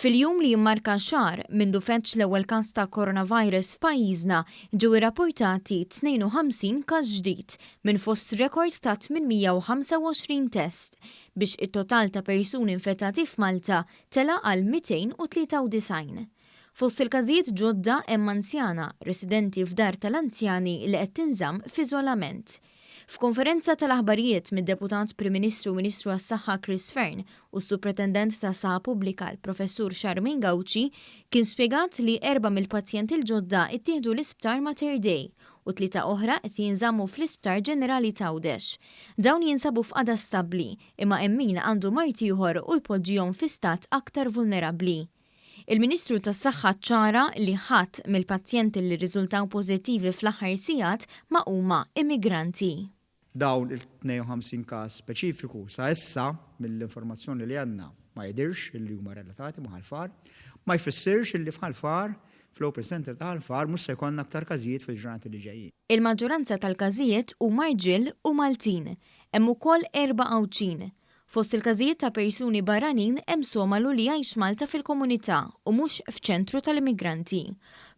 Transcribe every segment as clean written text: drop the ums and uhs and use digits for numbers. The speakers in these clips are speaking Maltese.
Fil-jum li jimmarka xahar mindu feġġ l-ewwel każ ta' coronavirus f'pajjiżna, ġew irrappurtati 52 każ ġdid minn fost rekord ta' 825 test, biex it-total ta' persuni infettati f'Malta tela' għal 293. Fost il-każijiet ġodda hemm anzjana residenti f'dar tal-anzjani li qed tinżamm f'iżolament. F'konferenza tal-aħbarijiet mid-Deputat Prim Ministru u Ministru għas-Saħħa Chris Fearne u s-Supretendent tas-Saħħa Pubblika l-Professur Charmaine Gauci kien spjegat li erbgħa mill-pazjenti l-ġodda ttieħdu l-Isptar Mater Dei u tlieta oħra qed jinżammu fl-Isptar Ġenerali t'Għawdex. Dawn jinsabu f'qagħda stabbli imma hemm min għandu mard ieħor u jpoġġihom fi stat aktar vulnerabbli. Il-Ministru tas-Saħħa ċċara li ħadd mill-pazjenti li rriżultaw pożittivi fl-aħħar sigħat ma huma immigranti. Dawn il-52 każ speċifiku sa issa, mill-informazzjoni li għandna, ma jidhirx li huma relatati ma' Ħal Far. Ma jfissirx li f'Ħal Far, fl-Open Centre ta' Ħal Far, mhux se jkollna aktar każijiet fil-ġranet li ġejjin. Il-maġġoranza tal-każijiet huma rġiel u Maltin. Hemm ukoll erba' Għawdxin. Fost il-każijiet ta' persuni barranin hemm Somalu li jgħix Malta fil-komunità u mhux f'ċentru tal-immigranti.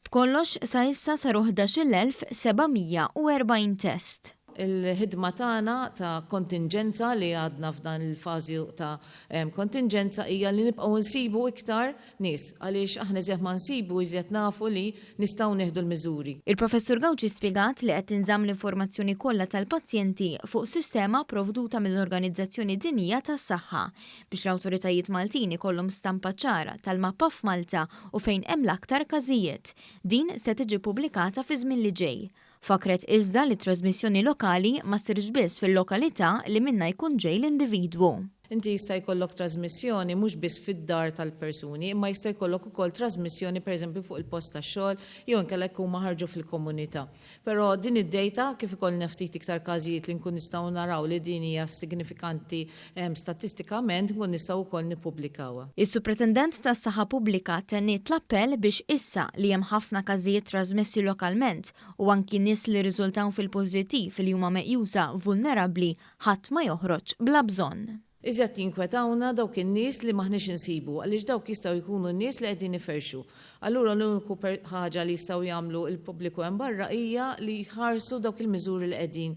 B'kollox sa issa saru 11,740 test. Il-ħidma tagħna ta' kontinġenza li għadna f'dan il-fażi ta' kontinġenza hija li nibqgħu nsibu iktar nies għaliex aħna iżjed ma nsibu iżjed nafu li nistgħu nieħdu l-miżuri. Il-Professur Gauci spjegat li qed tinżamm l-informazzjoni kollha tal-pazjenti fuq sistema pprovduta mill-Organizzazzjoni Dinjija tas-Saħħa biex l-awtoritajiet Maltin ikollhom stampa ċara tal-mappa f'Malta u fejn hemm l-aktar każijiet. Din se tiġi ppubblikata fiż-żmien li ġej. Fakkret iżda li t-trażmissjoni lokali ma ssirx biss fil-lokalità li minnha jkun ġej l-individwu. Inti jista' jkollok trażmissjoni mhux biss fid-dar tal-persuni imma jista' jkollok ukoll trażmissjoni pereżempju fuq il-post tax-xogħol jew inkella jekk huma ħarġu fil-komunità. Però din id-data kif ikollna ftit iktar każijiet li nkun nistgħu naraw li din hija signifikanti statistikament nkun nistgħu wkoll nippubblikawha. Is-Supretendent tas-Saħħa Pubblika tenniet l-appell biex issa li hemm ħafna każijiet trażmessi lokalment u anki nies li rriżultaw fil-pożittiv li huma meqjusa vulnerabbli ħadd ma joħroġ bla bżonn. Iżjed jinkwetawna dawk in-nies li m'aħniex insibu għaliex dawk jistgħu jkunu n-nies li qegħdin iferrxu. Allura l-uniku ħaġa li jistgħu jagħmlu l-pubbliku hemm barra hija li jħarsu dawk il-miżuri li qegħdin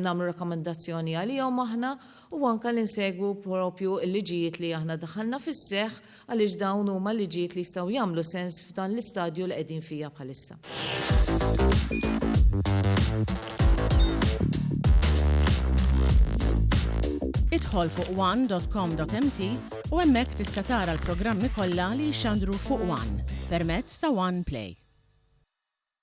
nagħmlu rakkomandazzjoni għalihom aħna u anke li nsegwu propju l-liġijiet li aħna daħħalna fis-seħħ għaliex dawn huma liġijiet li jistgħu jagħmlu sens f'dan l-istadju li qegħdin fija bħalissa. Idħol fuq one.com.mt u hemmhekk tista' tara l-programmi kollha li jixxandru fuq One permezz ta' One Play.